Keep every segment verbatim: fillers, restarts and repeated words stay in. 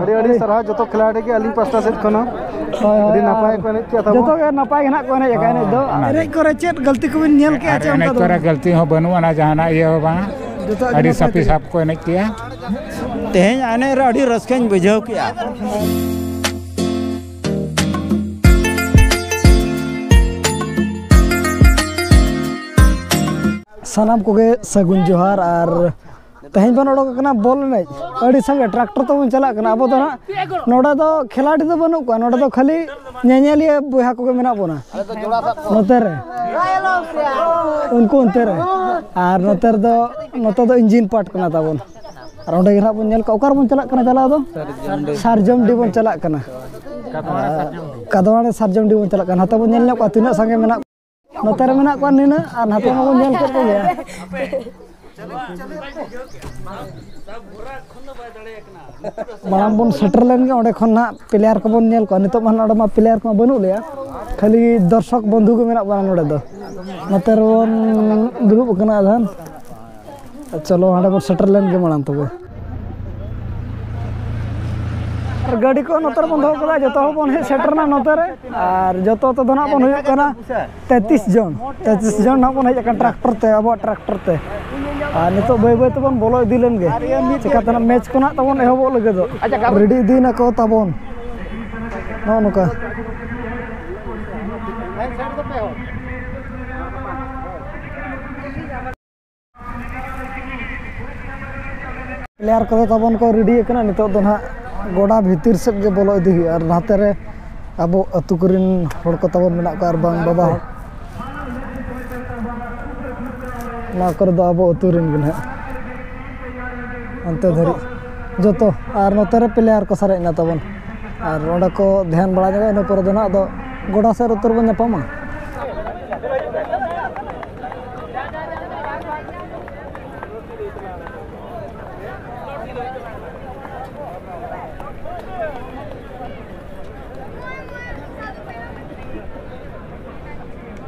ᱟᱹᱰᱤ ᱟᱹᱰᱤ ᱥᱟᱨᱦᱟᱣ ᱡᱚᱛᱚ ᱠᱷᱤᱞᱟᱲᱤ ᱜᱮ ᱟᱹᱞᱤᱧ ᱯᱟᱥᱴᱟ ᱥᱮᱫ ᱠᱷᱚᱱ ᱦᱚᱸ᱾ ᱦᱳᱭ, ᱦᱳᱭ, ᱟᱹᱰᱤ ᱱᱟᱯᱟᱭ ᱟᱨ ᱠᱚ ᱮᱱᱮᱡ ᱠᱮᱜᱼᱟ ᱛᱟᱵᱚ᱾ ᱡᱚᱛᱚ ᱜᱮ ᱱᱟᱯᱟᱭ ᱜᱮ ᱱᱟᱜ ᱠᱚ ᱮᱱᱮᱡ ᱟᱠᱟᱫᱼᱟ ᱮᱱᱮᱡ ᱫᱚ᱾ ᱮᱱᱮᱡ ᱠᱚᱨᱮ ᱪᱮᱫ ᱜᱟᱹᱞᱛᱤ ᱠᱚᱵᱤᱱ ᱧᱮᱞ ᱠᱮᱜᱼᱟ ᱪᱮ ᱚᱱᱠᱟ ᱮᱱᱮᱡ ᱫᱚ? ᱠᱚᱨᱮ ᱜᱟᱹᱞᱛᱤ ᱦᱚᱸ ᱵᱟᱹᱱᱩᱜ ᱟᱱᱟ, ᱡᱟᱦᱟᱱᱟᱜ ᱤᱭᱟᱹ ᱦᱚᱸ ᱵᱟᱝᱟ᱾ ᱡᱚᱛᱚᱣᱟᱜ ᱜᱮ ᱟᱹᱰᱤ ᱱᱟᱯᱟᱭ ᱥᱟᱯᱷᱤ ᱛᱮᱜᱮ᱾ ᱥᱟᱯ ᱠᱚ ᱮᱱᱮᱡ ᱠᱮᱜᱼᱟ᱾ ᱛᱮᱦᱮᱧ ᱮᱱᱮᱡ ᱨᱮ ᱟᱹᱰᱤ ᱨᱟᱹᱥᱠᱟᱹᱧ ᱵᱩᱡᱷᱟᱹᱣ ᱠᱮᱜᱼᱟ᱾ ᱥᱟᱱᱟᱢ ᱠᱚᱜᱮ ᱥᱟᱹᱜᱩᱱ ᱡᱚᱦᱟᱨ᱾ ᱟᱨ ᱛᱮᱦᱮᱧ ᱵᱚᱱ ᱚᱰᱚᱠ ᱟᱠᱟᱱᱟ ᱵᱚᱞ ᱮᱱᱮᱡ᱾ ᱟᱹᱰᱤ ᱥᱟᱸᱜᱮ ᱴᱨᱟᱠᱴᱚᱨ ᱛᱮᱵᱚᱱ ᱪᱟᱞᱟᱜ ᱠᱟᱱᱟ᱾ ᱟᱵᱚ ᱫᱚ ᱦᱟᱸᱜ ᱱᱚᱰᱮ ᱫᱚ ᱠᱷᱤᱞᱟᱲᱤ ᱫᱚ ᱵᱟᱹᱱᱩᱜ ᱠᱚᱣᱟ, ᱱᱚᱰᱮ ᱫᱚ ᱠᱷᱟᱹᱞᱤ ᱧᱮᱧᱮᱞᱤᱭᱟᱹ ᱵᱚᱭᱦᱟ ᱠᱚᱜᱮ ᱢᱮᱱᱟᱜ ᱵᱚᱱᱟ ᱱᱚᱛᱮ ᱨᱮ, ᱩᱱᱠᱩ ᱚᱱᱛᱮ ᱨᱮ᱾ ᱟᱨ ᱱᱚᱛᱮ ᱨᱮᱫᱚ, ᱱᱚᱛᱮ ᱫᱚ ᱤᱧᱡᱤᱱ ᱯᱟᱨᱴ ᱠᱟᱱᱟ ᱛᱟᱵᱚᱱ᱾ ᱟᱨ ᱚᱸᱰᱮ ᱜᱮ ᱱᱟᱦᱟᱜ ᱵᱚᱱ ᱧᱮᱞ ᱠᱚᱣᱟ᱾ ᱚᱠᱟ ᱨᱮᱵᱚᱱ ᱪᱟᱞᱟᱜ ᱠᱟᱱᱟ ᱪᱟᱞᱟᱣ ᱫᱚ? ᱥᱟᱨᱡᱚᱢᱰᱤ ᱵᱚᱱ ᱪᱟᱞᱟᱜ ᱠᱟᱱᱟ᱾ ᱠᱟᱫᱣᱟᱲᱟ ᱥᱟᱨᱡᱚᱢᱰᱤ ᱵᱚᱱ ᱪᱟᱞᱟᱜ ᱠᱟᱱᱟ᱾ ᱱᱚᱛᱮ ᱵᱚᱱ ᱧᱮᱞ ᱧᱚᱜ ᱠᱚᱣᱟ ᱛᱤᱱᱟᱹᱜ ᱥᱟᱸᱜᱮ ᱢᱮᱱᱟᱜ ᱠᱚᱣᱟ᱾ ᱱᱚᱛᱮ ᱨᱮ ᱢᱮᱱᱟᱜ ᱠᱚᱣᱟ ᱱᱤᱱᱟᱹᱜ, ᱟᱨ ᱱᱟᱛᱮ ᱢᱟᱵᱚᱱ ᱧᱮᱞ ᱠᱮᱫ ᱠᱚᱜᱮᱭᱟ᱾ ᱢᱟᱲᱟᱝ ᱵᱚᱱ ᱥᱮᱴᱮᱨ ᱞᱮᱱ ᱜᱮ, ᱚᱸᱰᱮ ᱠᱷᱚᱱ ᱱᱟᱦᱟᱜ ᱯᱞᱮᱭᱟᱨ ᱠᱚᱵᱚᱱ ᱧᱮᱞ ᱠᱚᱣᱟ᱾ ᱱᱤᱛᱚᱜ ᱢᱟ ᱱᱚᱰᱮ ᱢᱟ ᱯᱞᱮᱭᱟᱨ ᱠᱚᱢᱟ ᱵᱟᱹᱱᱩᱜ ᱞᱮᱭᱟ, ᱠᱷᱟᱹᱞᱤ ᱫᱚᱨᱥᱚᱠ ᱵᱚᱱᱫᱷᱩ ᱜᱮ ᱢᱮᱱᱟᱜ ᱵᱚᱱᱟ ᱱᱚᱰᱮ ᱫᱚ᱾ ᱱᱚᱛᱮ ᱨᱮᱵᱚᱱ ᱫᱩᱲᱩᱵ ᱟᱠᱟᱱᱟ ᱟᱫᱷᱟᱱ᱾ ᱪᱚᱞᱚ, ᱦᱟᱸᱰᱮ ᱵᱚᱱ ᱥᱮᱴᱮᱨ ᱞᱮᱱ ᱜᱮ ᱢᱟᱲᱟᱝ ᱛᱚᱵᱮ᱾ ᱟᱨ ᱜᱟᱹᱰᱤ ᱠᱚ ᱱᱚᱛᱮ ᱨᱮᱵᱚᱱ ᱫᱚᱦᱚ ᱠᱟᱫᱟ, ᱡᱚᱛᱚ ᱦᱚᱲ ᱵᱚᱱ ᱦᱮᱡ ᱥᱮᱴᱮᱨ ᱮᱱᱟ ᱱᱚᱛᱮ ᱨᱮ᱾ ᱟᱨ ᱡᱚᱛᱚ ᱛᱮᱫᱚ ᱱᱟᱜ ᱵᱚᱱ ᱦᱩᱭᱩᱜ ᱠᱟᱱᱟ ᱛᱮᱛᱨᱤᱥ ᱡᱚᱱ᱾ ᱛᱮᱛᱨᱤᱥ ᱡᱚᱱ ᱱᱟᱜ ᱵᱚᱱ ᱦᱮᱡ ᱟᱠᱟᱱ ᱴᱨᱟᱠᱴᱚᱨ ᱛᱮ, ᱟᱵᱚᱣᱟᱜ ᱴᱨᱟᱠᱴᱚᱨ ᱛᱮ᱾ ᱟᱨ ᱱᱤᱛᱚᱜ ᱵᱟᱹᱭ ᱵᱟᱹᱭ ᱛᱮᱵᱚᱱ ᱵᱚᱞᱚ ᱤᱫᱤ ᱞᱮᱱ ᱜᱮ᱾ ᱪᱤᱠᱟᱹᱛᱮ ᱱᱟᱜ ᱢᱮᱪ ᱠᱚ ᱱᱟᱜ ᱛᱟᱵᱚᱱ ᱮᱦᱚᱵᱚᱜ ᱞᱟᱹᱜᱤᱫᱚᱜ᱾ ᱨᱮᱰᱤ ᱤᱫᱤᱭᱮᱱᱟ ᱠᱚ ᱛᱟᱵᱚᱱ᱾ ᱱᱚᱜᱼᱚ ᱱᱚᱝᱠᱟ᱾ ᱯᱞᱮᱭᱟᱨ ᱠᱚᱫᱚ ᱛᱟᱵᱚᱱ ᱠᱚ ᱨᱮᱰᱤ ᱟᱠᱟᱱᱟ᱾ ᱱᱤᱛᱚᱜ ᱫᱚ ᱱᱟᱦᱟᱜ ᱜᱚᱰᱟ ᱵᱷᱤᱛᱤᱨ ᱥᱮᱫ ᱜᱮ ᱵᱚᱞᱚ ᱤᱫᱤ ᱦᱩᱭᱩᱜᱼᱟ᱾ ᱟᱨ ᱱᱟᱛᱮ ᱨᱮ ᱟᱵᱚ ᱟᱹᱛᱩ ᱠᱚᱨᱮᱱ ᱦᱚᱲ ᱠᱚ ᱛᱟᱵᱚᱱ ᱢᱮᱱᱟᱜ ᱠᱚᱣᱟ, ᱟᱨ ᱵᱟᱝ ᱵᱟᱵᱟ ᱦᱚᱲ᱾ ᱱᱚᱣᱟ ᱠᱚᱨᱮ ᱫᱚ ᱟᱵᱚ ᱟᱹᱛᱩ ᱨᱮᱱ ᱜᱮ ᱱᱟᱦᱟᱜ᱾ ᱚᱱᱛᱮ ᱫᱷᱟᱹᱨᱤᱡ ᱡᱚᱛᱚ, ᱟᱨ ᱱᱚᱛᱮ ᱨᱮ ᱯᱞᱮᱭᱟᱨ ᱠᱚ ᱥᱟᱨᱮᱡ ᱮᱱᱟ ᱛᱟᱵᱚᱱ᱾ ᱟᱨ ᱚᱸᱰᱮ ᱠᱚ ᱫᱷᱮᱭᱟᱱ ᱵᱟᱲᱟ ᱧᱚᱜᱟ, ᱤᱱᱟᱹ ᱯᱚᱨᱮ ᱫᱚ ᱱᱟᱦᱟᱜ ᱟᱫᱚ ᱜᱚᱰᱟ ᱥᱮᱫ ᱩᱛᱟᱹᱨ ᱵᱚᱱ ᱧᱟᱯᱟᱢᱟ᱾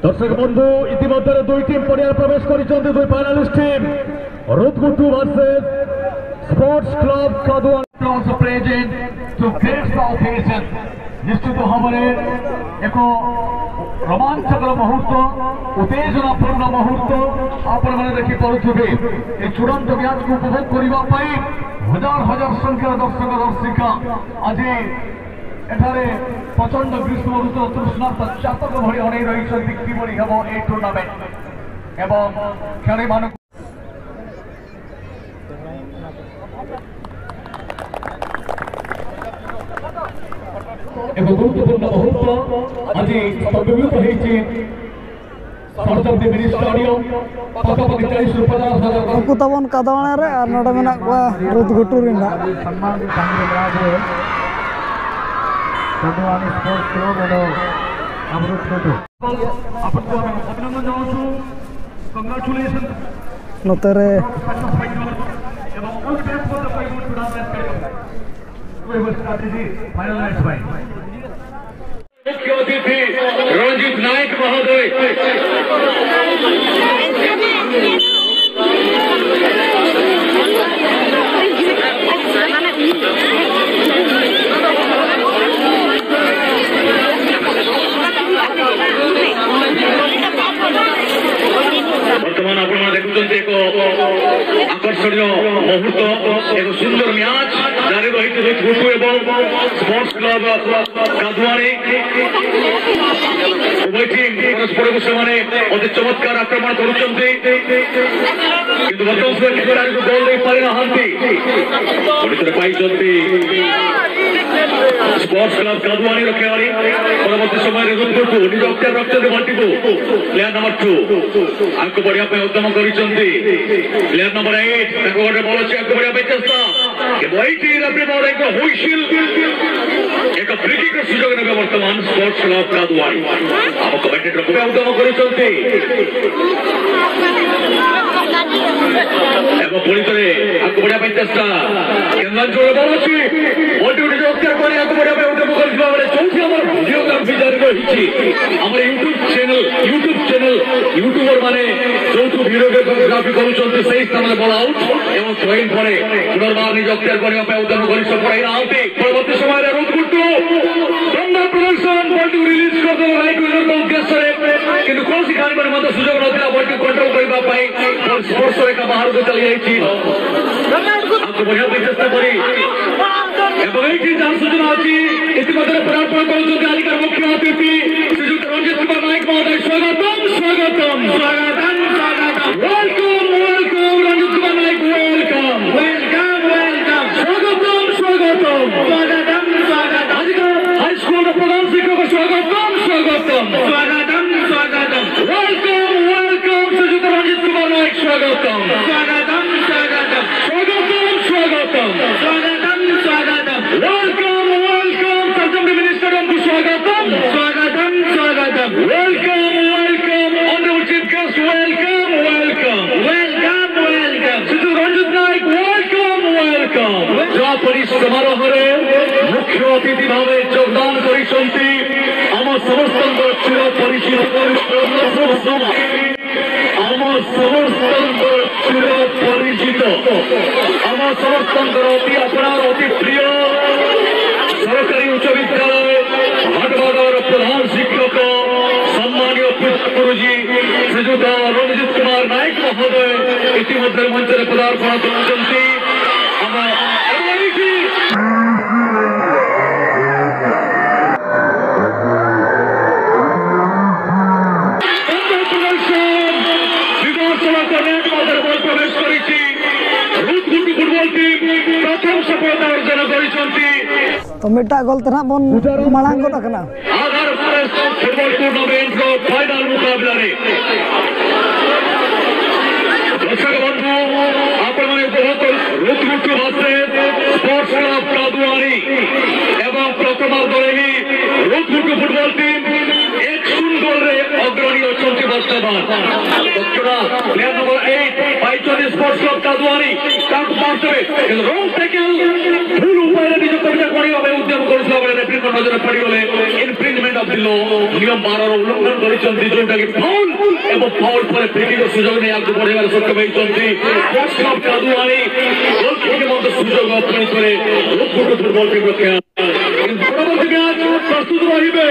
দর্শক বন্ধু, ইতিমধ্যে দুই টিম পড়িয়ার প্রবেশ করেছেন, দুই ফাইনালিস্ট টিম, রুদগুটু ভার্সেস স্পোর্টস ক্লাব কাদুয়া। Present to grace the occasion. ନିଶ୍ଚିତ ଭାବରେ ଏକ ରୋମାଞ୍ଚକର ମୁହୂର୍ତ୍ତ, ଉତ୍ତେଜନାପୂର୍ଣ୍ଣ ମୁହୂର୍ତ୍ତ ଆପଣମାନେ ଦେଖିପାରୁଥିବେ। ଏ ଚୂଡ଼ାନ୍ତ ମ୍ୟାଚକୁ ଉପଭୋଗ କରିବା ପାଇଁ ହଜାର ହଜାର ସଂଖ୍ୟାର ଦର୍ଶକ ଦର୍ଶିକା ଆଜି ଏଠାରେ ପ୍ରଚଣ୍ଡ ଗ୍ରୀଷ୍ମ ଋତୁର ତୃଷ୍ଣାର୍ତ୍ତ ଚାତକ ଭଳି ଅନେଇ ରହିଛନ୍ତି କିଭଳି ହେବ ଏ ଟୁର୍ଣ୍ଣାମେଣ୍ଟ ଏବଂ ଖେଳାଳିମାନଙ୍କୁ ଏକ ଗୁରୁତ୍ୱପୂର୍ଣ୍ଣ ମୁହୂର୍ତ୍ତ ଆଜି ସ୍ତମ୍ଭୀଭୂତ ହେଇଛି। ସର୍ଦ୍ଦାର ପଟେଲ ଷ୍ଟାଡିୟମ ପାଖାପାଖି ଚାଳିଶରୁ ପଚାଶ ହଜାର। ᱩᱱᱠᱩ ᱛᱟᱵᱚᱱ ᱠᱟᱫᱟᱣᱟᱱᱟ ᱨᱮ ᱟᱨ ᱱᱚᱰᱮ ᱢᱮᱱᱟᱜ ᱠᱚᱣᱟ ᱨᱩᱫᱽ ᱜᱷᱩᱴᱩ ᱨᱮᱱ ᱦᱟᱸᱜ᱾ ସମ୍ମାନ ବି ତାଙ୍କର ବ୍ୟାଚରେ ଚନ୍ଦୁଆଣୀ ସ୍ପୋର୍ଟସ କ୍ଲବ ଏବଂ ଅବରୋଧ କଟୁ। ଆପଣଙ୍କୁ ଆମେ ଅଭିନନ୍ଦନ ଜଣାଉଛୁ। କଂଗ୍ରାଚୁଲେସନ। ନୋତେରେ ଏବଂ all best for the private tournament. Strategy final match ପାଇଁ। ମୁଖ୍ୟ ଅତିଥି ରଣଜିତ ନାୟକ ମହୋଦୟ। ବର୍ତ୍ତମାନ ଆପଣମାନେ ଦେଖୁଛନ୍ତି ଏକ ଆକର୍ଷଣୀୟ ମୁହୂର୍ତ୍ତ, ଏକ ସୁନ୍ଦର ମ୍ୟାଚ ଜାରି ରହିଛି। ରୁଦ୍ର ଘୁଟୁ ଏବଂ ସ୍ପୋର୍ଟସ କ୍ଲବ କାଦୁଆଣୀ ଉଭୟ ଟିମ୍ ପରସ୍ପରକୁ ସେମାନେ ଅତି ଚମତ୍କାର ଆକ୍ରମଣ କରୁଛନ୍ତି, କିନ୍ତୁ ବର୍ତ୍ତମାନ ସୁଦ୍ଧା କିପରି ଆଡ଼କୁ ବଲ୍ ଦେଇ ପାରିନାହାନ୍ତି। ପୁଣି ଥରେ ପାଇଛନ୍ତି ସ୍ପୋର୍ଟସ କ୍ଲବ କାଦୁଆଣୀର ଖେଳାଳି। ପରବର୍ତ୍ତୀ ସମୟରେ ରୁଦ୍ର ଘୁଟୁ ନିଜ ଅକ୍ତିଆର ରଖିଛନ୍ତି ବଲ୍ଟିକୁ। ପ୍ଲେୟାର ନମ୍ବର ଟୁ ଆଗକୁ ବଢିବା ପାଇଁ ଉଦ୍ୟମ କରିଛନ୍ତି। ପ୍ଲେୟାର ନମ୍ବର ଏଇଟ, ତାଙ୍କ ଗୋଟେ ବଲ୍ ଅଛି, ଆଗକୁ ବଢିବା ପାଇଁ ଚେଷ୍ଟା। କିନ୍ତୁ ଏଇଠି ରେଫରି ମହୋଦୟଙ୍କ ହୁଇସିଲ, ଏକ ଫ୍ରି କିକ୍ର ସୁଯୋଗ ନେବେ ବର୍ତ୍ତମାନ ସ୍ପୋର୍ଟସ କ୍ଲବ କାଦୁଆଣୀ। ଆମ କମେଣ୍ଟେଟର ପୁରା ଉଦ୍ୟମ କରୁଛନ୍ତି ଏବଂ ପୁଣି ଥରେ ଆଗକୁ ବଢିବା ପାଇଁ ଚେଷ୍ଟା। କେନ୍ଦୁଝର ବଲ୍ ଅଛି, ବଲ୍ଟିକୁ ନିଜ ଅକ୍ତିଆର କରି ଆଗକୁ ବଢିବା ପାଇଁ ଉଦ୍ୟମ କରୁଛନ୍ତି। ଭାବରେ ଯୋଉଠି ଆମର ଭିଡ଼ିଓଗ୍ରାଫି ଜାରି ରହିଛି, ଆମର ୟୁଟ୍ୟୁବ ଚ୍ୟାନେଲ, ୟୁଟ୍ୟୁବ ଚ୍ୟାନେଲ, ୟୁଟ୍ୟୁବର ମାନେ ଯୋଉଠୁ ଭିଡ଼ିଓଗ୍ରାଫି କରୁଛନ୍ତି, ସେଇ ସ୍ଥାନରେ ବଲ୍ ଆଉଟ୍ ଏବଂ ଥ୍ରୋ ଇନ୍ ପରେ ପୁନର୍ବାର ନିଜ ଅକ୍ତିଆର କରିବା ପାଇଁ ଉଦ୍ୟମ କରି ସଫଳ ହେଇନାହାନ୍ତି। ପରବର୍ତ୍ତୀ ସମୟରେ ରୁଥ୍ ଗୁଡ୍ଡୁ ଦମଦାର ପ୍ରଦର୍ଶନ, ବଲ୍ଟିକୁ ରିଲିଜ୍ କରିଦେଲେ ରାଇଟ୍ ୱିଙ୍ଗରଙ୍କ ଉଦ୍ଦେଶ୍ୟରେ, କିନ୍ତୁ କୌଣସି କାରଣରୁ ମଧ୍ୟ ସୁଯୋଗ ନଥିଲା ବଲ୍ଟିକୁ କଣ୍ଟ୍ରୋଲ କରିବା ପାଇଁ। ବଲ୍ ସ୍ପର୍ଶ ରେଖା ବାହାରକୁ ଚାଲି ଯାଇଛି। ଆଗକୁ ବଢ଼ିବା ପାଇଁ ଚେଷ୍ଟା କରି ଏବଂ ଏଇଠି ଯାହା ସୂଚନା ଅଛି, ଇତିମଧ୍ୟରେ ପଦାର୍ପଣ କରୁଛନ୍ତି ଆଜିକାର ମୁଖ୍ୟ ଅତିଥି ଶ୍ରୀଯୁକ୍ତ ରଞ୍ଜିତ କୁମାର ନାୟକ ମହୋଦୟ। ସ୍ୱାଗତମ, ସ୍ୱାଗତମ, ସ୍ୱାଗତମ, ସ୍ୱାଗତମ। Welcome, welcome, Ranjit Kumar Nayak, welcome. Welcome, welcome. ସ୍ୱାଗତମ, ସ୍ୱାଗତମ। ସ୍ୱାଗତମ, ସ୍ୱାଗତମ। ଆଜିକାର ହାଇସ୍କୁଲର ପ୍ରଧାନ ଶିକ୍ଷକ, ସ୍ୱାଗତମ, ସ୍ୱାଗତମ। ସ୍ୱାଗତମ, ସ୍ୱାଗତମ। ୱେଲକମ୍, ୱେଲକମ୍, ଶ୍ରୀଯୁକ୍ତ ରଞ୍ଜିତ କୁମାର ନାୟକ, ସ୍ୱାଗତମ। ସ୍ୱାଗତମ, ସ୍ୱାଗତମ। ସ୍ୱାଗତମ, ସ୍ୱାଗତମ। ସ୍ୱାଗତମ, ସ୍ୱାଗତମ। ୱେଲକମ୍, ୱେଲକମ୍, ସର୍ଜନ ମିନି ଷ୍ଟାଡିୟମକୁ ସ୍ୱାଗତମ। ସ୍ୱାଗତମ, ସ୍ୱାଗତମ। Welcome, welcome, honourable chief guest, welcome, welcome. Welcome, welcome. Shriyukta Ranjit Nayak, welcome, welcome. ସମାରୋହରେ ମୁଖ୍ୟ ଅତିଥି ଭାବେ ଯୋଗଦାନ କରିଛନ୍ତି ଆମ ସମସ୍ତଙ୍କର ଚିର ପରିଚିତ ଆମ ସମସ୍ତଙ୍କର ଚିର ପରିଚିତ, ଆମ ସମସ୍ତଙ୍କର ଅତି ଆପଣାର, ଅତି ପ୍ରିୟ ସରକାରୀ ଉଚ୍ଚ ବିଦ୍ୟାଳୟ ହାଟବାଦାର ପ୍ରଧାନ ଶିକ୍ଷକ, ସମ୍ମାନୀୟ ପୂଜ୍ୟ ଗୁରୁଜୀ ଶ୍ରୀଯୁକ୍ତ ରଣଜିତ କୁମାର ନାୟକ ମହୋଦୟ ଇତିମଧ୍ୟରେ ମଞ୍ଚରେ ପଦାର୍ପଣ କରୁଛନ୍ତି। ଆମ ବିଧାନସଭା କର୍ଣ୍ଣାଟକ ପ୍ରବେଶ କରିଛି। ରୁଥ୍ ଗୁଡ୍ଡୁ ଫୁଟବଲ ଟିମ୍ ପ୍ରଥମ ସଫଳତା ଅର୍ଜନ କରିଛନ୍ତି। ᱛᱚ ᱢᱤᱫᱴᱟᱜ ᱜᱳᱞ ᱛᱮ ᱱᱟᱦᱟᱜ ᱵᱚᱱ ᱢᱟᱲᱟᱝ ᱜᱚᱫ ᱟᱠᱟᱱᱟ᱾ ଆଧାର ଫୁଟବଲ ଟୁର୍ଣ୍ଣାମେଣ୍ଟର ଫାଇନାଲ ମୁକାବିଲାରେ ଦର୍ଶକ ବନ୍ଧୁ, ଆପଣମାନେ ଉପଭୋଗ କରୁ ରୁଥ୍ ଗୁଡ୍ଡୁ ଭାର୍ସେସ୍ ସ୍ପୋର୍ଟସ କ୍ଲବ କାଦୁଆଣି ଏବଂ ପ୍ରଥମାର୍ଦ୍ଧରେ ହିଁ ରୁଥ୍ ଗୁଡ୍ଡୁ ଫୁଟବଲ ଟିମ୍ ଏକ ଶୂନ ଗୋଲରେ ଅଗ୍ରଣୀ ଅଛନ୍ତି ବର୍ତ୍ତମାନ। ଦକ୍ଷିଣ ପ୍ଲେୟାର ନମ୍ବର ଏଇଟ୍ ପାଇଛନ୍ତି ସ୍ପୋର୍ଟସ କ୍ଲବ କାଦୁଆଣି, ତାଙ୍କୁ ପାସ୍ ଦେବେ, କିନ୍ତୁ ରଙ୍ଗ ଟେକେଲ ଭୁଲ ଉପାୟରେ ନିଜ କବ୍ଜା କରିବା ପାଇଁ ଉଦ୍ୟମ କରୁଥିଲା ବେଳେ ରେଫରି ପଡ଼ିଗଲେ ଇନଫ୍ରିଞ୍ଜମେଣ୍ଟ ଅଫ୍ ଦି ଲ, ନିୟମ ବାରର ଉଲ୍ଲଂଘନ କରିଛନ୍ତି, ଯୋଉଟାକି ଫାଉଲ ଏବଂ ଫାଉଲ ପରେ ଫ୍ରି କିକ୍ର ସୁଯୋଗ ନେଇ ଆଗକୁ ବଢ଼ିବାରେ ସକ୍ଷମ ହେଇଛନ୍ତି। ପ୍ରେସ୍ କ୍ଲବ କାଦୁଆଣି ଗୋଲକିପର ମଧ୍ୟ ସୁଯୋଗ, ପୁଣି ଥରେ ରୁଦ୍ରପୁର ଫୁଟବଲ ଟିମ୍ ରକ୍ଷା। ପରବର୍ତ୍ତୀ ମ୍ୟାଚ ପ୍ରସ୍ତୁତ ରହିବେ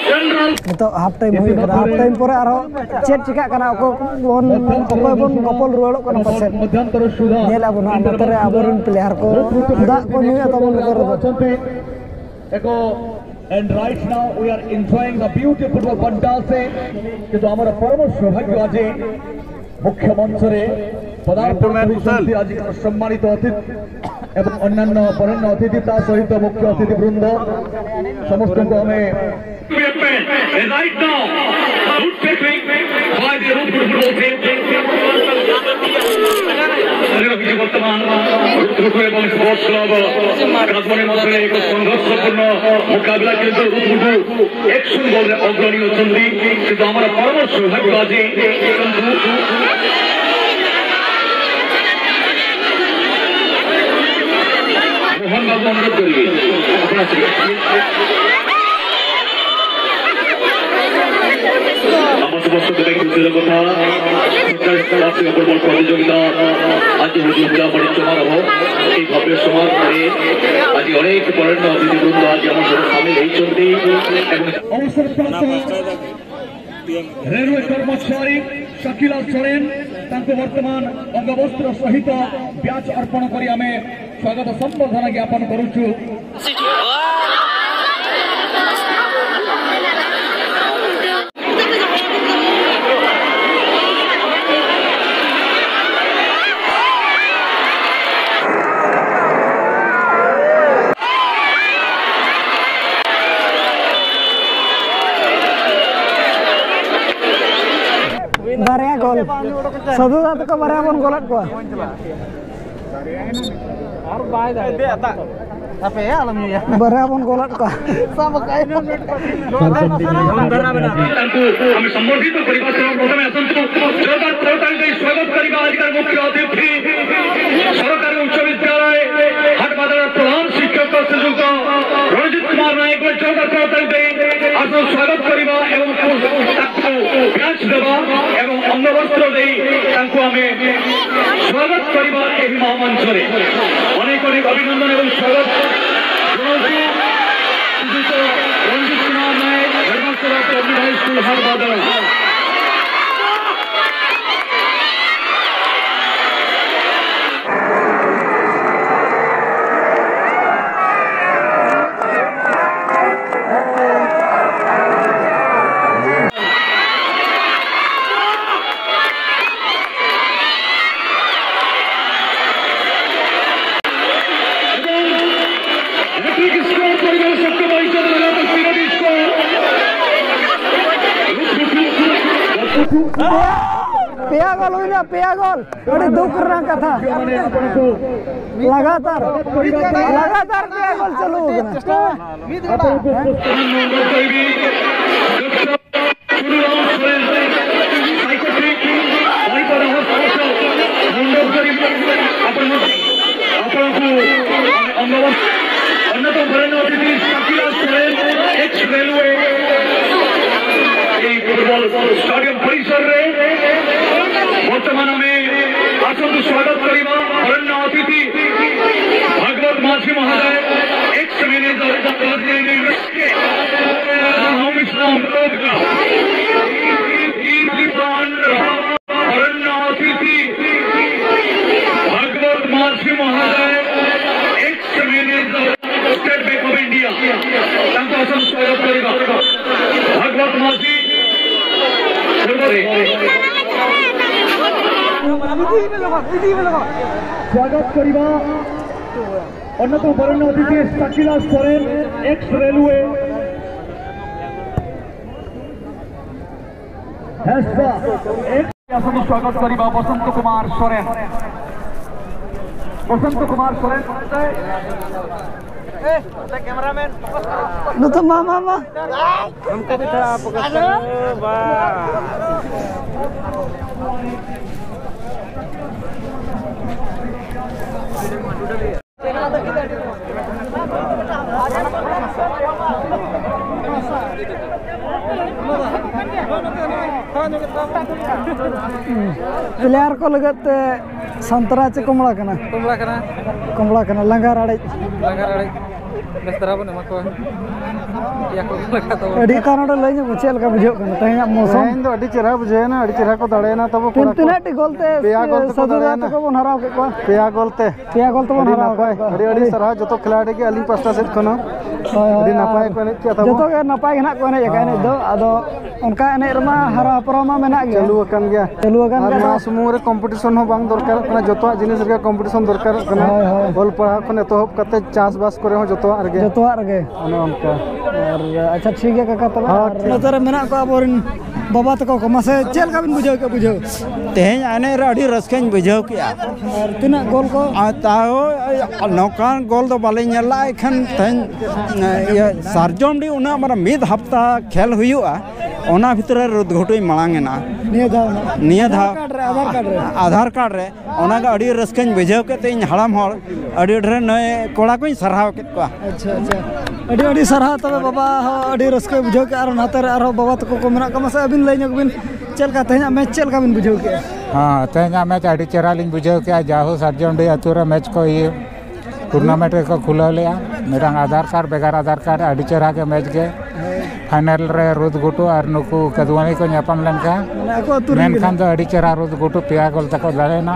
ଜେନେରାଲ। ᱱᱤᱛᱚᱜ ᱦᱟᱯ ᱴᱟᱭᱤᱢ ᱦᱩᱭ ᱠᱟᱱᱟ᱾ ᱦᱟᱯ ᱴᱟᱭᱤᱢ ᱯᱚᱨᱮ ᱟᱨᱦᱚᱸ ᱪᱮᱫ ᱪᱤᱠᱟᱹᱜ ᱠᱟᱱᱟ, ᱚᱠᱚᱭ ᱵᱚᱱ, ᱚᱠᱚᱭ ᱵᱚᱱ ᱜᱚᱯᱚᱞ ᱨᱩᱣᱟᱹᱲᱚᱜ ᱠᱟᱱᱟ ᱯᱟᱥᱮᱡ᱾ ᱧᱮᱞ ᱟᱵᱚᱱ ᱦᱟᱸᱜ ᱱᱚᱛᱮ ᱨᱮ ᱟᱵᱚᱨᱮᱱ ᱯᱞᱮᱭᱟᱨ ᱠᱚ ᱫᱟᱜ ᱠᱚ ᱧᱩᱭᱟ ᱛᱟᱵᱚᱱ ᱱᱚᱛᱮ ᱨᱮᱫᱚ᱾ ଏକ, and right now we are enjoying the beautiful football fantasy। କିନ୍ତୁ ଆମର ପରମ ସୌଭାଗ୍ୟ ଆଜି ମୁଖ୍ୟ ମଞ୍ଚରେ ପଦାର୍ପଣ କରିଛନ୍ତି ଆଜିକାର ସମ୍ମାନିତ ଅତିଥି ଏବଂ ଅନ୍ୟାନ୍ୟ ବରେଣ୍ୟ ଅତିଥି, ତା ସହିତ ମୁଖ୍ୟ ଅତିଥି ବୃନ୍ଦ, ସମସ୍ତଙ୍କୁ ଆମେ Right now, good tackling by the Rupur football team। ବର୍ତ୍ତମାନ ରୁଦ୍ରପୁର ଏବଂ ସ୍ପୋର୍ଟସ କ୍ଲବ କାଦୁଆଣି ମଧ୍ୟରେ ଏକ ସଂଘର୍ଷପୂର୍ଣ୍ଣ ମୁକାବିଲା, କିନ୍ତୁ ରୁଦ୍ରପୁର ଏକ୍ସନ ଗୋଲରେ ଅଗ୍ରଣୀ ଅଛନ୍ତି। କିନ୍ତୁ ଆମର ପରମ ସୌଭାଗ୍ୟ ଆଜି ମୋହନ ବାବୁ, ଅନୁରୋଧ କରିବେ, ଆପଣ ଆସିବେ। ଆମ ସମସ୍ତଙ୍କ ପାଇଁ ଖୁସିର କଥା, ସତଚାଳିଶ ବାର୍ଷିକ ଫୁଟବଲ ପ୍ରତିଯୋଗିତା ଆଜି ହେଉଛି ଉଦ୍ଯାପନୀ ସମାରୋହ। ଏହି ଭବ୍ୟ ସମାରୋହରେ ଆଜି ଅନେକ ବରେଣ୍ୟ ଅତିଥିବୃନ୍ଦ ଆଜି ଆମ ସହିତ ସାମିଲ ହେଇଛନ୍ତି ଏବଂ ଅବସରପ୍ରାପ୍ତ ରେଲୱେ କର୍ମଚାରୀ ସକିଲା ସରେନ ତାଙ୍କୁ ବର୍ତ୍ତମାନ ଅଙ୍ଗବସ୍ତ୍ର ସହିତ ବ୍ୟାଚ୍ ଅର୍ପଣ କରି ଆମେ ସ୍ୱାଗତ ସମ୍ବର୍ଦ୍ଧନା ଜ୍ଞାପନ କରୁଛୁ। ᱵᱟᱨᱭᱟ ᱜᱳᱞ᱾ ᱥᱟᱹᱫᱷᱩ ᱫᱟ ᱛᱟᱠᱚ ᱵᱟᱨᱭᱟ ᱵᱚᱱ ᱜᱳᱞᱟᱫ ᱠᱚᱣᱟ᱾ ᱟᱨ ᱵᱟᱭ ᱫᱟᱲᱮᱭᱟᱜᱼᱟ᱾ ᱟᱯᱮ ᱟᱞᱚᱢ ᱧᱩᱭᱟ᱾ ᱵᱟᱨᱭᱟ ᱵᱚᱱ ᱜᱳᱞᱟᱫ ᱠᱚᱣᱟ᱾ ᱥᱟᱵ ᱠᱟᱜ ᱟᱭ᱾ ତାଙ୍କୁ ଆମେ ସମ୍ବର୍ଦ୍ଧିତ କରିବା ସହ ପ୍ରଥମେ ଆସନ୍ତୁ ଜୋରଦାର କରତାଳି ଦେଇ ସ୍ୱାଗତ କରିବା ଆଜିକାର ମୁଖ୍ୟ ଅତିଥି, ସରକାରୀ ଉଚ୍ଚ ବିଦ୍ୟାଳୟ ହାଟବାଦାର ପ୍ରଧାନ ଶିକ୍ଷକ ଶ୍ରୀଯୁକ୍ତ ରଣଜିତ ସ୍ୱାଗତ କରିବା ଏବଂ ତାଙ୍କୁ ବ୍ୟାଚ୍ ଦେବା ଏବଂ ଅଙ୍ଗବସ୍ତ୍ର ଦେଇ ତାଙ୍କୁ ଆମେ ସ୍ୱାଗତ କରିବା ଏହି ମହାମଞ୍ଚରେ। ଅନେକ ଅନେକ ଅଭିନନ୍ଦନ ଏବଂ ସ୍ୱାଗତ ଜଣାଉଛୁ Shriyukta Ranjit Kumar Nayak, headmaster of government high school Hatbadal. ᱯᱮᱭᱟ ᱜᱳᱞ ᱦᱩᱭᱱᱟ, ᱯᱮᱭᱟ ᱜᱳᱞ᱾ ᱟᱹᱰᱤ ᱫᱩᱠ ᱨᱮᱱᱟᱜ ᱠᱟᱛᱷᱟ᱾ ᱞᱟᱜᱟᱛᱟᱨ, ᱞᱟᱜᱟᱛᱟᱨ ᱯᱮᱭᱟ ᱜᱳᱞ ᱪᱟᱹᱞᱩ ᱟᱠᱟᱱᱟ᱾ ᱪᱩᱱᱩᱨᱟᱢ ᱥᱚᱨᱮᱱ, psychotic, ᱵᱟᱨᱤᱯᱟᱫᱟ ᱦᱚᱥᱯᱤᱴᱟᱞ, ᱢᱚᱱᱰᱚᱯ ᱜᱟᱨᱤ, ᱟᱯᱚᱱ ᱢᱚᱱᱛᱨᱤ, ᱟᱯᱚᱱ ᱠᱚ, ᱚᱱᱱᱚᱛᱚᱢ ᱵᱚᱨᱮᱱᱱᱚ ᱚᱛᱤᱛᱷᱤ ᱥᱟᱠᱤᱞᱟ ᱥᱚᱨᱮᱱ, ᱮᱠᱥ ᱨᱮᱞᱣᱮ, ᱮᱭ ᱯᱷᱩᱴᱵᱚᱞ ᱥᱴᱮᱰᱤᱭᱟᱢ ᱯᱚᱨᱤᱥᱚᱨ ᱨᱮ ᱵᱚᱨᱛᱚᱢᱟᱱ ᱟᱢᱮ ᱟᱥᱚᱱᱛᱩ ᱥᱣᱟᱜᱚᱛ ᱠᱚᱨᱤᱵᱟ, ᱵᱚᱨᱮᱱᱱᱚ ᱚᱛᱤᱛᱷᱤ ᱵᱷᱟᱜᱽᱵᱚᱛ ᱢᱟᱹᱡᱷᱤ ᱢᱚᱦᱳᱫᱚᱭ, ᱮᱠᱥ ᱢᱮᱱᱮᱡᱟᱨ, ᱚᱨᱚᱵᱤᱱᱫ ᱦᱮᱢᱵᱨᱚᱢ, ᱤᱨᱯᱷᱟᱱ ᱨᱟᱦᱟ, ᱚᱨᱚᱱᱱᱚ ᱚᱛᱤᱛᱷᱤ, ᱵᱷᱟᱜᱽᱵᱚᱛ ᱢᱟᱹᱡᱷᱤ ᱢᱚᱦᱳᱫᱚᱭ, ex manager, State Bank of India, ତାଙ୍କୁ ଆସନ୍ତୁ ସ୍ୱାଗତ କରିବା। ଭାଗବତ ମାଝୀ, ପୂର୍ବରେ ସ୍ୱାଗତ କରିବା। ଅନ୍ୟତମ ବରେଣ୍ୟ ଅତିଥି ସାକିଲା ସୋରେନ, ଏକ୍ସ ରେଲୱେ। ହେସ୍ପା, ଏକ୍ସ। ଆସନ୍ତୁ ସ୍ୱାଗତ କରିବା ବସନ୍ତ କୁମାର ସୋରେନ। ବସନ୍ତ କୁମାର ସୋରେନ। କ୍ୟାମେରାମ୍ୟାନ। ᱱᱚᱛᱮ ᱢᱟ, ᱢᱟ, ᱢᱟ᱾ हमको भी थोड़ा फोकस करो। वाह। ᱯᱞᱮᱭᱟᱨ ᱠᱚ ᱞᱟᱹᱜᱤᱫ ᱛᱮ ᱥᱟᱱᱛᱟᱨᱟ ᱪᱮ ᱠᱚᱢᱲᱟ ᱠᱟᱱᱟ? ᱠᱚᱢᱲᱟ ᱠᱟᱱᱟ᱾ ᱠᱚᱢᱲᱟ ᱠᱟᱱᱟ, ᱞᱟᱸᱜᱟ ᱨᱟᱲᱮᱡ᱾ ᱞᱟᱸᱜᱟ ᱨᱟᱲᱮᱡ᱾ ᱵᱮᱥ ᱫᱷᱟᱨᱟ ᱵᱚᱱ ᱮᱢᱟ ᱠᱚᱣᱟ᱾ ᱯᱮᱭᱟ ᱠᱚ ᱠᱚᱢᱲᱟ ᱠᱟᱱ ᱛᱟᱵᱚᱱᱟ᱾ ᱟᱹᱰᱤ ᱠᱟᱨᱚᱱ ᱨᱮ ᱞᱟᱹᱭ ᱧᱚᱜ ᱢᱮ, ᱪᱮᱫ ᱞᱮᱠᱟ ᱵᱩᱡᱷᱟᱹᱜ ᱠᱟᱱᱟ ᱛᱮᱦᱮᱧᱟᱜ ᱢᱳᱥᱚᱢ? ᱛᱮᱦᱮᱧ ᱫᱚ ᱟᱹᱰᱤ ᱪᱮᱦᱨᱟ ᱵᱩᱡᱷᱟᱹᱣᱮᱱᱟ, ᱟᱹᱰᱤ ᱪᱮᱦᱨᱟ ᱠᱚ ᱫᱟᱲᱮᱭᱮᱱᱟ ᱛᱟᱵᱚ ᱠᱚᱲᱟ ᱠᱚ᱾ ᱛᱤᱱᱟᱹᱜ ᱴᱤ ᱜᱳᱞ ᱛᱮ ᱯᱮᱭᱟ ᱜᱳᱞ ᱛᱮᱠᱚ ᱥᱟᱹᱫᱷᱩ ᱫᱟᱫᱟ ᱫᱟᱲᱮᱭᱮᱱᱟ᱾ ᱛᱟᱠᱚ ᱵᱚᱱ ᱦᱟᱨᱟᱣ ᱠᱮᱫ ᱠᱚᱣᱟ? ᱯᱮᱭᱟ ᱜᱳᱞ ᱛᱮ᱾ ᱯᱮᱭᱟ ᱜᱳᱞ ᱛᱮᱵᱚᱱ ᱟᱹᱰᱤ ᱦᱟᱨᱟᱣ ᱱᱟᱯᱟᱭ, ᱠᱮᱫ ᱠᱚᱣᱟ᱾ ᱟᱹᱰᱤ, ᱟᱹᱰᱤ ᱥᱟᱨᱦᱟᱣ ᱡᱚᱛᱚ ᱠᱷᱤᱞᱟᱲᱤ ᱜᱮ ᱟᱹᱞᱤᱧ ᱯᱟᱥᱴᱟ ᱥᱮᱫ ᱠᱷᱚᱱ ᱦᱚᱸ᱾ ᱦᱳᱭ, ᱦᱳᱭ, ᱟᱹᱰᱤ ᱱᱟᱯᱟᱭ ᱟᱨ ᱠᱚ ᱮᱱᱮᱡ ᱠᱮᱜᱼᱟ ᱛᱟᱵᱚ᱾ ᱡᱚᱛᱚ ᱜᱮ ᱱᱟᱯᱟᱭ ᱜᱮ ᱱᱟᱦᱟᱜ ᱠᱚ ᱮᱱᱮᱡ ᱟᱠᱟᱫᱼᱟ ᱮᱱᱮᱡ ᱫᱚ᱾ ᱟᱫᱚ ᱚᱱᱠᱟ ᱮᱱᱮᱡ ᱨᱮᱢᱟ ᱦᱟᱨᱟ ᱦᱟᱯᱨᱟᱣ ᱢᱟ ᱢᱮᱱᱟᱜ ᱜᱮᱭᱟ᱾ ᱪᱟᱹᱞᱩ ᱟᱠᱟᱱ ᱜᱮᱭᱟ᱾ ᱪᱟᱹᱞᱩ ᱟᱠᱟᱱ ᱟᱨ ᱜᱮᱭᱟ᱾ ᱱᱚᱣᱟ ᱥᱩᱢᱩᱝ ᱨᱮ ᱠᱚᱢᱯᱤᱴᱤᱥᱚᱱ ᱦᱚᱸ ᱵᱟᱝ ᱫᱚᱨᱠᱟᱨᱚᱜ ᱠᱟᱱᱟ, ᱡᱚᱛᱚᱣᱟᱜ ᱡᱤᱱᱤᱥ ᱨᱮᱜᱮ ᱠᱚᱢᱯᱤᱴᱤᱥᱚᱱ ᱫᱚᱨᱠᱟᱨᱚᱜ ᱠᱟᱱᱟ᱾ ᱦᱳᱭ, ᱦᱳᱭ᱾ ᱚᱞ ᱯᱟᱲᱦᱟᱣ ᱠᱷᱚᱱ ᱮᱛᱚᱦᱚᱵ ᱠᱟᱛᱮ ᱪᱟᱥᱵᱟᱥ ᱠᱚᱨᱮ ᱦᱚᱸ ᱡᱚᱛᱚᱣᱟᱜ ᱨᱮᱜᱮ᱾ ᱡᱚᱛᱚᱣᱟᱜ ᱨᱮᱜᱮ᱾ ᱚᱱᱮ ᱚᱱᱠᱟ᱾ ᱟᱨ ᱟᱪᱪᱷᱟ, ᱴᱷᱤᱠ ᱜᱮᱭᱟ ᱠᱟᱠᱟ, ᱛᱚᱵᱮ ᱦᱚᱸ, ᱟᱨ ᱴᱷᱤᱠ᱾ ᱱᱚᱛᱮ ᱨᱮ ᱢᱮᱱᱟᱜ ᱠᱚᱣᱟ ᱟᱵᱚᱨᱮᱱ ᱵᱟᱵᱟ ᱛᱟᱠᱚ ᱠᱚ, ᱢᱟᱥᱮ ᱪᱮᱫ ᱞᱮᱠᱟ ᱵᱤᱱ ᱵᱩᱡᱷᱟᱹᱣ ᱠᱮᱫᱼᱟ ᱵᱩᱡᱷᱟᱹᱣ? ᱛᱮᱦᱮᱧ ᱮᱱᱮᱡ ᱨᱮ ᱟᱹᱰᱤ ᱨᱟᱹᱥᱠᱟᱹᱧ ᱵᱩᱡᱷᱟᱹᱣ ᱠᱮᱜᱼᱟ᱾ ᱟᱨ ᱛᱤᱱᱟᱹᱜ ᱜᱳᱞ ᱠᱚ? ᱟᱨ ᱛᱟᱣ ᱱᱚᱝᱠᱟᱱ ᱜᱳᱞ ᱫᱚ ᱵᱟᱞᱮ ᱧᱮᱞ ᱞᱮᱜᱼᱟ, ᱮᱱᱠᱷᱟᱱ ᱛᱮᱦᱮᱧ, ᱤᱭᱟᱹ, ᱥᱟᱨᱡᱚᱢᱰᱤ ᱩᱱᱟᱹᱜ ᱢᱟᱨᱟᱝ ᱢᱤᱫ ᱦᱟᱯᱛᱟ ᱠᱷᱮᱞ ᱦᱩᱭᱩᱜᱼᱟ, ᱚᱱᱟ ᱵᱷᱤᱛᱨᱤ ᱨᱮ ᱨᱩᱫᱽᱜᱷᱩᱴᱩᱧ ᱢᱟᱲᱟᱝ ᱮᱱᱟ᱾ ᱱᱤᱭᱟᱹ ᱫᱷᱟᱣ ᱱᱟᱜ? ᱱᱤᱭᱟᱹ ᱫᱷᱟᱣ᱾ ᱟᱫᱷᱟᱨ ᱠᱟᱨᱰ ᱨᱮ, ᱟᱫᱷᱟᱨ ᱠᱟᱨᱰ ᱨᱮ᱾ ᱟᱫᱷᱟᱨ ᱠᱟᱨᱰ ᱨᱮ᱾ ᱚᱱᱟᱜᱮ ᱟᱹᱰᱤ ᱨᱟᱹᱥᱠᱟᱹᱧ ᱵᱩᱡᱷᱟᱹᱣ ᱠᱮᱫ ᱛᱮ, ᱤᱧ ᱦᱟᱲᱟᱢ ᱦᱚᱲ ᱟᱹᱰᱤ ᱰᱷᱮᱨ ᱱᱩᱭ ᱠᱚᱲᱟ ᱠᱚᱧ ᱥᱟᱨᱦᱟᱣ ᱠᱮᱫ ᱠᱚᱣᱟ᱾ ᱟᱪᱪᱷᱟ, ᱟᱪᱪᱷᱟ᱾ ᱟᱹᱰᱤ, ᱟᱹᱰᱤ ᱥᱟᱨᱦᱟᱣ᱾ ᱛᱚᱵᱮ ᱵᱟᱵᱟ ᱦᱚᱸ ᱟᱹᱰᱤ ᱨᱟᱹᱥᱠᱟᱹᱭ ᱵᱩᱡᱷᱟᱹᱣ ᱠᱮᱫᱼᱟ, ᱟᱨ ᱱᱟᱛᱮ ᱨᱮ ᱟᱨᱦᱚᱸ ᱵᱟᱵᱟ ᱛᱟᱠᱚ ᱠᱚ ᱢᱮᱱᱟᱜ ᱠᱚᱣᱟ᱾ ᱢᱟᱥᱮ ᱟᱹᱵᱤᱱ ᱞᱟᱹᱭ ᱧᱚᱜ ᱵᱤᱱ, ᱪᱮᱫ ᱞᱮᱠᱟ ᱛᱮᱦᱮᱧᱟᱜ ᱢᱮᱪ ᱪᱮᱫ ᱞᱮᱠᱟ ᱵᱤᱱ ᱵᱩᱡᱷᱟᱹᱣ ᱠᱮᱫᱼᱟ? ᱦᱮᱸ, ᱛᱮᱦᱮᱧᱟᱜ ᱢᱮᱪ ᱟᱹᱰᱤ ᱪᱮᱦᱨᱟ ᱞᱤᱧ ᱵᱩᱡᱷᱟᱹᱣ ᱠᱮᱫᱼᱟ᱾ ᱡᱟᱦᱳ ᱥᱟᱨᱡᱚᱢᱰᱤ ᱟᱹᱛᱩ ᱨᱮ ᱢᱮᱪ ᱠᱚ ᱤᱭᱟᱹ ᱴᱩᱨᱱᱟᱢᱮᱱᱴ ᱨᱮᱠᱚ ᱠᱷᱩᱞᱟᱹᱣ ᱞᱮᱫᱼᱟ, ᱢᱤᱫᱴᱟᱝ ᱟᱫᱷᱟᱨ ᱠᱟᱨᱰ, ᱵᱮᱜᱟᱨ ᱟᱫᱷᱟᱨ ᱠᱟᱨᱰ, ᱟᱹᱰᱤ ᱪᱮᱦᱨᱟ ᱜᱮ ᱢᱮᱪ ᱜᱮ᱾ ᱯᱷᱟᱭᱱᱮᱞ ᱨᱮ ᱨᱩᱫᱽ ᱜᱷᱩᱴᱩ ᱟᱨ ᱱᱩᱠᱩ ᱠᱟᱫᱣᱟᱱᱤ ᱠᱚ ᱧᱟᱯᱟᱢ ᱞᱮᱱᱠᱷᱟᱱ, ᱢᱟᱱᱮ ᱟᱠᱚ ᱟᱹᱛᱩ ᱨᱮᱱ ᱜᱮ ᱢᱮᱱᱠᱷᱟᱱ ᱱᱟᱜ᱾ ᱫᱚ ᱟᱹᱰᱤ ᱪᱮᱦᱨᱟ ᱨᱩᱫᱽ ᱜᱷᱩᱴᱩ ᱯᱮᱭᱟ ᱜᱳᱞ ᱛᱮᱠᱚ ᱫᱟᱲᱮᱭᱮᱱᱟ᱾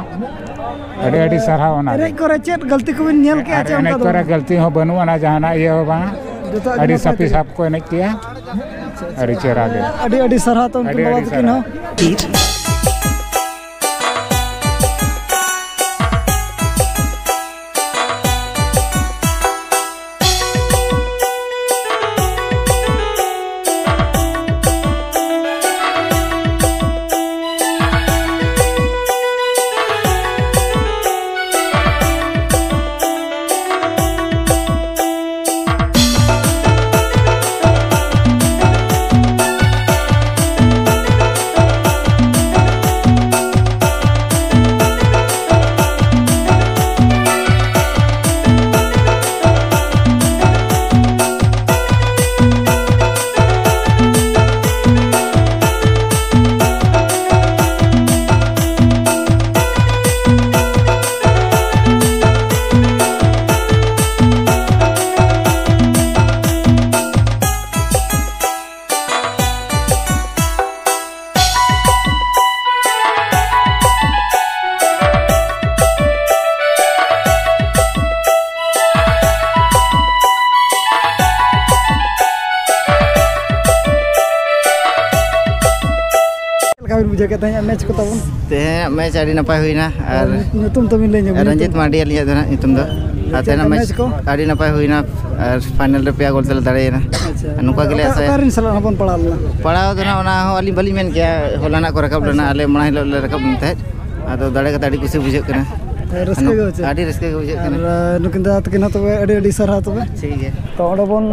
ᱟᱹᱰᱤ ᱟᱹᱰᱤ ᱥᱟᱨᱦᱟᱣ ᱚᱱᱟ ᱨᱮ᱾ ᱮᱱᱮᱡ ᱠᱚᱨᱮ ᱪᱮᱫ ᱜᱟᱹᱞᱛᱤ ᱠᱚᱵᱤᱱ ᱧᱮᱞ ᱠᱮᱜᱼᱟ ᱟᱨ ᱪᱮ ᱮᱱᱮᱡ ᱚᱱᱠᱟ ᱫᱚ ᱠᱚᱨᱮ ᱵᱟᱝ? ᱜᱟᱹᱞᱛᱤ ᱦᱚᱸ ᱵᱟᱹᱱᱩᱜ ᱟᱱᱟ, ᱡᱟᱦᱟᱱᱟᱜ ᱤᱭᱟᱹ ᱦᱚᱸ ᱵᱟᱝᱟ᱾ ᱡᱚᱛᱚᱣᱟᱜ ᱜᱮ ᱟᱹᱰᱤ ᱱᱟᱯᱟᱭ ᱥᱟᱯᱷᱤ ᱛᱮᱜᱮ᱾ ᱥᱟᱯ ᱠᱚ ᱮᱱᱮᱡ ᱠᱮᱜᱼᱟ᱾ ᱟᱹᱰᱤ ᱪᱮᱦᱨᱟ ᱜᱮ᱾ ᱟᱹᱰᱤ ᱟᱹᱰᱤ ᱥᱟᱨᱦᱟᱣ ᱛᱟᱵᱚᱱ ᱟᱹᱰᱤ ᱵᱟᱵᱟ ᱟᱹᱰᱤ ᱛᱟᱹᱠᱤᱱ ᱥᱟᱨᱦᱟᱣ᱾ ᱦᱚᱸ᱾ ᱵᱩᱡᱷᱟᱹᱣ ᱠᱮᱫ ᱛᱮᱦᱮᱧᱟᱜ ᱢᱮᱪ ᱠᱚ ᱛᱟᱵᱚᱱ? ᱛᱮᱦᱮᱧᱟᱜ ᱢᱮᱪ ᱟᱹᱰᱤ ᱱᱟᱯᱟᱭ ᱦᱩᱭᱱᱟ᱾ ᱟᱨ ᱧᱩᱛᱩᱢ ᱛᱟᱵᱤᱱ ᱞᱟᱹᱭ ᱧᱚᱜ ᱵᱤᱱ, ᱨᱚᱧᱡᱤᱛ ᱧᱩᱛᱩᱢ? ᱢᱟᱨᱰᱤ ᱟᱹᱞᱤᱧᱟᱜ ᱫᱚ ᱱᱟᱦᱟᱜ ᱧᱩᱛᱩᱢ ᱫᱚ᱾ ᱟᱨ ᱪᱮᱫ ᱛᱮᱦᱮᱧᱟᱜ ᱞᱮᱠᱟ ᱢᱮᱪ ᱢᱮᱪ ᱠᱚ? ᱟᱹᱰᱤ ᱱᱟᱯᱟᱭ ᱦᱩᱭᱱᱟ᱾ ᱟᱨ ᱯᱷᱟᱭᱱᱮᱞ ᱨᱮ ᱯᱮᱭᱟ ᱜᱳᱞ ᱛᱮᱞᱮ ᱫᱟᱲᱮᱭᱮᱱᱟ᱾ ᱟᱪᱪᱷᱟ᱾ ᱟᱨ ᱱᱚᱝᱠᱟ ᱜᱮᱞᱮ ᱚᱠᱟ, ᱟᱥᱟᱭᱟ᱾ ᱚᱠᱟ ᱨᱮᱱ ᱥᱟᱞᱟᱜ ᱦᱚᱸ ᱵᱚᱱ ᱯᱟᱲᱟᱣ ᱞᱮᱱᱟ? ᱯᱟᱲᱟᱣ ᱫᱚ ᱱᱟᱦᱟᱜ ᱚᱱᱟ ᱦᱚᱸ ᱟᱹᱞᱤᱧ ᱵᱟᱹᱞᱤᱧ ᱢᱮᱱ ᱠᱮᱭᱟ, ᱦᱚᱞᱟᱱᱟᱜ ᱠᱚ ᱨᱟᱠᱟᱵ ᱞᱮᱱᱟ, ᱟᱪᱪᱷᱟ᱾ ᱟᱞᱮ ᱢᱟᱲᱟᱝ ᱦᱤᱞᱳᱜ ᱞᱮ ᱨᱟᱠᱟᱵ ᱞᱮᱱ ᱛᱟᱦᱮᱸᱫ᱾ ᱟᱫᱚ ᱫᱟᱲᱮ ᱠᱟᱛᱮ ᱟᱹᱰᱤ ᱠᱩᱥᱤ ᱵᱩᱡᱷᱟᱹᱜ ᱠᱟᱱᱟ᱾ ᱨᱟᱹᱥᱠᱟᱹ ᱜᱮ ᱵᱩᱡᱷᱟᱹᱜ ᱠᱟᱱᱟ᱾ ᱟᱹᱰᱤ ᱨᱟᱹᱥᱠᱟᱹ ᱜᱮ ᱵᱩᱡᱷᱟᱹᱜ ᱠᱟᱱᱟ᱾ ᱟᱨ, ᱟᱸ, ᱱᱩᱠᱤᱱ ᱫᱟᱫᱟ ᱛᱟᱹᱠᱤᱱ ᱦᱚᱸ ᱛᱚᱵᱮ ᱟᱹᱰᱤ ᱟᱹᱰᱤ ᱥᱟᱨᱦᱟᱣ ᱛᱚᱵᱮ᱾ ᱴᱷᱤᱠ ᱜᱮᱭᱟ᱾ ᱛᱚ ᱚᱸᱰᱮ ᱵᱚᱱ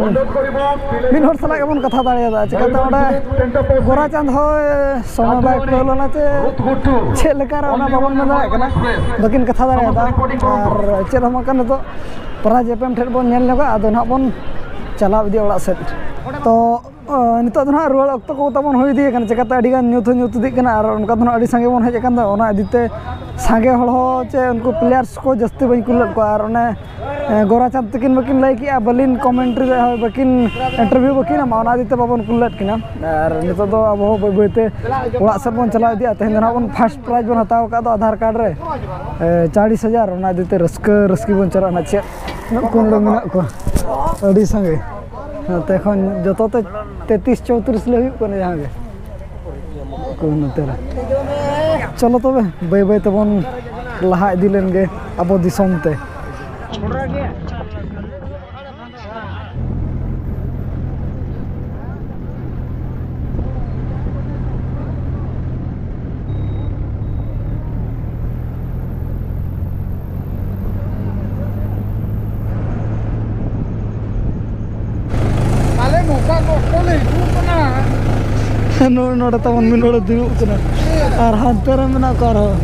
ᱢᱤᱫ ᱦᱚᱲ ᱥᱟᱞᱟᱜ ᱜᱮᱵᱚᱱ ᱠᱟᱛᱷᱟ ᱫᱟᱲᱮᱭᱟᱫᱟ, ᱪᱤᱠᱟᱹᱛᱮ ᱚᱸᱰᱮ ᱜᱳᱨᱟᱪᱟᱸᱫᱽ ᱦᱚᱸ ᱥᱚᱢᱚᱭ ᱵᱟᱭ ᱠᱩᱲᱟᱹᱣ ᱞᱮᱱᱟ ᱪᱮ ᱪᱮᱫ ᱞᱮᱠᱟ ᱨᱮ ᱚᱱᱟ ᱵᱟᱵᱚᱱ ᱢᱮᱱ ᱫᱟᱲᱮᱭᱟᱜ ᱠᱟᱱᱟ, ᱵᱟᱹᱠᱤᱱ ᱠᱟᱛᱷᱟ ᱫᱟᱲᱮᱭᱟᱫᱟ᱾ ᱟᱨ ᱪᱮᱫ ᱦᱚᱸ ᱵᱟᱝ ᱠᱟᱱᱟ, ᱱᱤᱛᱚᱜ ᱯᱨᱟᱭᱤᱡᱽ ᱮᱯᱮᱢ ᱴᱷᱮᱱ ᱵᱚᱱ ᱧᱮᱞ ᱧᱚᱜᱟ, ᱟᱫᱚ ᱱᱟᱦᱟᱜ ᱵᱚᱱ ᱪᱟᱞᱟᱣ ᱤᱫᱤᱜᱼᱟ ᱚᱲᱟᱜ ᱥᱮᱫ᱾ ᱛᱚ ᱚ, ᱱᱤᱛᱚᱜ ᱫᱚ ᱱᱟᱦᱟᱜ ᱨᱩᱣᱟᱹᱲ ᱚᱠᱛᱚ ᱠᱚ ᱛᱟᱵᱚᱱ ᱦᱩᱭ ᱤᱫᱤᱭ ᱠᱟᱱᱟ, ᱪᱤᱠᱟᱹᱛᱮ ᱟᱹᱰᱤ ᱜᱟᱱ ᱧᱩᱛ ᱦᱚᱸ ᱧᱩᱛ ᱤᱫᱤᱜ ᱠᱟᱱᱟ ᱟᱨ ᱚᱱᱠᱟ ᱫᱚ ᱱᱟᱦᱟᱜ ᱟᱹᱰᱤ ᱥᱟᱸᱜᱮ ᱵᱚᱱ ᱦᱮᱡ ᱟᱠᱟᱱ ᱫᱚ, ᱚᱱᱟ ᱤᱫᱤ ᱛᱮ ᱥᱟᱸᱜᱮ ᱦᱚᱲ ᱦᱚᱸ ᱪᱮ ᱩᱱᱠᱩ ᱯᱞᱮᱭᱟᱨᱥ ᱠᱚ ᱡᱟᱹᱥᱛᱤ ᱵᱟᱹᱧ ᱠᱩᱞ ᱞᱮᱫ ᱠᱚᱣᱟ᱾ ᱟᱨ ᱚᱱᱮ, ᱮ, ᱜᱳᱨᱟᱪᱟᱸᱫᱽ ᱛᱟᱹᱠᱤᱱ ᱵᱟᱹᱠᱤᱱ ᱞᱟᱹᱭ ᱠᱮᱜᱼᱟ, ᱵᱟᱹᱞᱤᱧ ᱠᱚᱢᱮᱱᱴᱨᱤ ᱨᱮ ᱦᱚᱸ ᱵᱟᱹᱠᱤᱱ ᱤᱱᱴᱟᱨᱵᱷᱤᱭᱩ ᱵᱟᱹᱠᱤᱱ ᱮᱢᱟ, ᱚᱱᱟ ᱤᱫᱤ ᱛᱮ ᱵᱟᱵᱚᱱ ᱠᱩᱞ ᱞᱮᱫ ᱠᱤᱱᱟ᱾ ᱟᱨ ᱱᱤᱛᱚᱜ ᱫᱚ ᱟᱵᱚ ᱦᱚᱸ ᱵᱟᱹᱭ ᱵᱟᱹᱭ ᱛᱮ ᱚᱲᱟᱜ ᱥᱮᱫ ᱵᱚᱱ ᱪᱟᱞᱟᱣ ᱤᱫᱤᱜᱼᱟ᱾ ᱛᱮᱦᱮᱧ ᱫᱚ ᱱᱟᱦᱟᱜ ᱵᱚᱱ ᱯᱷᱟᱥᱴ ᱯᱨᱟᱭᱤᱡᱽ ᱵᱚᱱ ᱦᱟᱛᱟᱣ ᱟᱠᱟᱫ ᱫᱚ ᱟᱫᱷᱟᱨ ᱠᱟᱨᱰ ᱨᱮ, ᱮ, ᱪᱟᱲᱤᱥ ᱦᱟᱡᱟᱨ, ᱚᱱᱟ ᱤᱫᱤ ᱛᱮ ᱨᱟᱹᱥᱠᱟᱹ ᱨᱟᱹᱥᱠᱤ ᱵᱚᱱ ᱪᱟᱞᱟᱜᱼᱟ᱾ ᱪᱮᱫ ᱩᱱᱟᱹᱜ ᱠᱚ ᱱᱚᱰᱮ ᱢᱮᱱᱟᱜ ᱠᱚᱣᱟ, ᱟᱹᱰᱤ ᱥᱟᱸᱜᱮ᱾ ᱱᱚᱛᱮ ᱠᱷᱚᱱ ᱡᱚᱛᱚ ᱛᱮ ᱛᱮᱛᱨᱤᱥ ᱪᱳᱛᱨᱤᱥ ᱞᱮ ᱦᱩᱭᱩᱜ ᱠᱟᱱᱟ ᱡᱟᱦᱟᱸ ᱜᱮ᱾ ᱠᱚ ᱱᱚᱛᱮ ᱨᱮ᱾ ᱪᱚᱞᱚ ᱛᱚᱵᱮ, ᱵᱟᱹᱭ ᱵᱟᱹᱭ ᱛᱮᱵᱚᱱ ᱞᱟᱦᱟ ᱤᱫᱤ ᱞᱮᱱ ᱜᱮ ᱟᱵᱚ ᱫᱤᱥᱚᱢ ᱛᱮ᱾ ᱟᱞᱮ ᱱᱚᱝᱠᱟ ᱠᱚ ᱚᱠᱛᱚ ᱞᱮ ᱦᱤᱡᱩᱜ ᱠᱟᱱᱟ᱾ ᱱᱚᱜᱼᱚᱭ ᱱᱚᱰᱮ ᱛᱟᱵᱚᱱ ᱢᱤᱫ ᱦᱚᱲᱮ ᱫᱩᱲᱩᱵ ᱠᱟᱱᱟ᱾ ᱟᱨ ᱦᱟᱱᱛᱮ ᱨᱮ ᱢᱮᱱᱟᱜ ᱠᱚᱣᱟ ᱟᱨᱦᱚᱸ᱾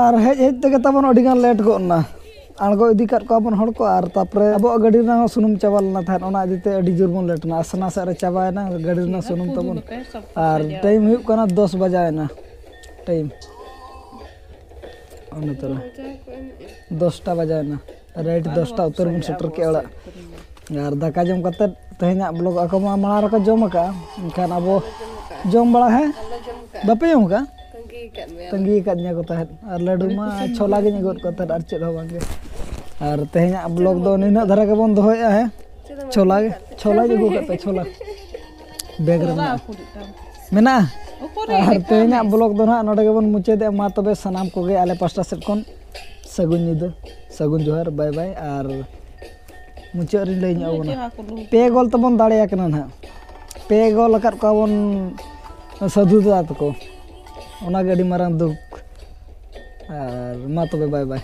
ᱟᱨ ᱦᱮᱡ ᱦᱮᱡ ᱛᱮᱜᱮ ᱛᱟᱵᱚᱱ ᱟᱹᱰᱤ ᱜᱟᱱ ᱞᱮᱴ ᱜᱚᱫ ᱮᱱᱟ᱾ ᱟᱬᱜᱚ ᱤᱫᱤ ᱠᱟᱫ ᱠᱚᱣᱟ ᱵᱚᱱ ᱦᱚᱲ ᱠᱚ, ᱟᱨ ᱛᱟᱯᱚᱨᱮ ᱟᱵᱚᱣᱟᱜ ᱜᱟᱹᱰᱤ ᱨᱮᱱᱟᱜ ᱦᱚᱸ ᱥᱩᱱᱩᱢ ᱪᱟᱵᱟ ᱞᱮᱱᱟ ᱛᱟᱦᱮᱸᱫ, ᱚᱱᱟ ᱤᱫᱤ ᱛᱮ ᱟᱹᱰᱤ ᱡᱳᱨ ᱵᱚᱱ ᱞᱮᱴ ᱮᱱᱟ᱾ ᱟᱥᱱᱟ ᱥᱮᱫ ᱨᱮ ᱪᱟᱵᱟᱭᱮᱱᱟ ᱜᱟᱹᱰᱤ ᱨᱮᱱᱟᱜ ᱥᱩᱱᱩᱢ ᱛᱟᱵᱚᱱ᱾ ᱟᱨ ᱴᱟᱭᱤᱢ ᱦᱩᱭᱩᱜ ᱠᱟᱱᱟ ᱫᱚᱥ ᱵᱟᱡᱟᱣᱮᱱᱟ᱾ ᱴᱟᱭᱤᱢ ᱚᱱᱟ ᱛᱚᱨᱟ ᱫᱚᱥᱴᱟ ᱵᱟᱡᱟᱣᱮᱱᱟ᱾ ᱨᱟᱭᱤᱴ ᱫᱚᱥᱴᱟ ᱩᱛᱟᱹᱨ ᱵᱚᱱ ᱥᱮᱴᱮᱨ ᱠᱮᱜᱼᱟ ᱚᱲᱟᱜ᱾ ᱟᱨ ᱫᱟᱠᱟ ᱡᱚᱢ ᱠᱟᱛᱮᱫ, ᱛᱮᱦᱮᱧᱟᱜ ᱵᱞᱚᱜ ᱟᱠᱚ ᱢᱟ ᱢᱟᱲᱟᱝ ᱨᱮᱠᱚ ᱡᱚᱢ ᱟᱠᱟᱜᱼᱟ, ᱮᱱᱠᱷᱟᱱ ᱟᱵᱚ ᱡᱚᱢ ᱵᱟᱲᱟ, ᱦᱮᱸ? ᱵᱟᱯᱮ ᱡᱚᱢ ᱟᱠᱟᱜᱼᱟ? ᱛᱟᱺᱜᱤ ᱟᱠᱟᱫ ᱢᱮᱭᱟ᱾ ᱛᱟᱺᱜᱤ ᱟᱠᱟᱫ ᱢᱮᱭᱟ ᱠᱚ ᱛᱟᱦᱮᱸᱫ᱾ ᱟᱨ ᱞᱟᱹᱰᱩ ᱢᱟ ᱪᱷᱳᱞᱟ ᱜᱤᱧ ᱟᱹᱜᱩ ᱟᱫ ᱠᱚ ᱛᱟᱦᱮᱸᱫ, ᱟᱨ ᱪᱮᱫ ᱦᱚᱸ ᱵᱟᱝ ᱜᱮ᱾ ᱟᱨ ᱛᱮᱦᱮᱧᱟᱜ ᱵᱞᱚᱜ ᱫᱚ ᱱᱤᱱᱟᱹᱜ ᱫᱷᱟᱨᱟ ᱜᱮᱵᱚᱱ ᱫᱚᱦᱚᱭᱮᱫᱼᱟ, ᱦᱮᱸ? ᱪᱷᱳᱞᱟ ᱜᱮ, ᱪᱷᱳᱞᱟᱧ ᱟᱹᱜᱩ ᱟᱠᱟᱫ ᱛᱟᱦᱮᱸᱫ, ᱪᱷᱳᱞᱟ᱾ ᱵᱮᱜᱽ ᱨᱮ ᱢᱮᱱᱟᱜᱼᱟ᱾ ᱢᱮᱱᱟᱜᱼᱟ? ᱟᱨ ᱛᱮᱦᱮᱧᱟᱜ ᱵᱞᱚᱜ ᱫᱚ ᱱᱟᱦᱟᱜ ᱱᱚᱰᱮ ᱜᱮᱵᱚᱱ ᱢᱩᱪᱟᱹᱫᱮᱜᱼᱟ᱾ ᱢᱟ ᱛᱚᱵᱮ ᱥᱟᱱᱟᱢ ᱠᱚᱜᱮ ᱟᱞᱮ ᱯᱟᱥᱴᱟ ᱥᱮᱫ ᱠᱷᱚᱱ ᱥᱟᱹᱜᱩᱱ ᱧᱤᱫᱟᱹ, ᱥᱟᱹᱜᱩᱱ ᱡᱚᱦᱟᱨ, ᱵᱟᱭ ᱵᱟᱭ᱾ ᱟᱨ ᱢᱩᱪᱟᱹᱫ ᱨᱤᱧ ᱞᱟᱹᱭ ᱧᱚᱜ ᱟᱵᱚᱱᱟ, ᱯᱮ ᱜᱳᱞ ᱛᱮᱵᱚᱱ ᱫᱟᱲᱮᱭᱟᱠᱟᱱᱟ ᱱᱟᱦᱟᱜ, ᱯᱮ ᱜᱳᱞ ᱟᱠᱟᱫ ᱠᱚᱣᱟ ᱵᱚᱱ ᱥᱟᱹᱫᱷᱩ ᱫᱟᱫᱟ ᱛᱟᱠᱚ, ᱚᱱᱟᱜᱮ ᱟᱹᱰᱤ ᱢᱟᱨᱟᱝ ᱫᱩᱠ᱾ ᱟᱨ ᱢᱟ ᱛᱚᱵᱮ ᱵᱟᱭ ᱵᱟᱭ᱾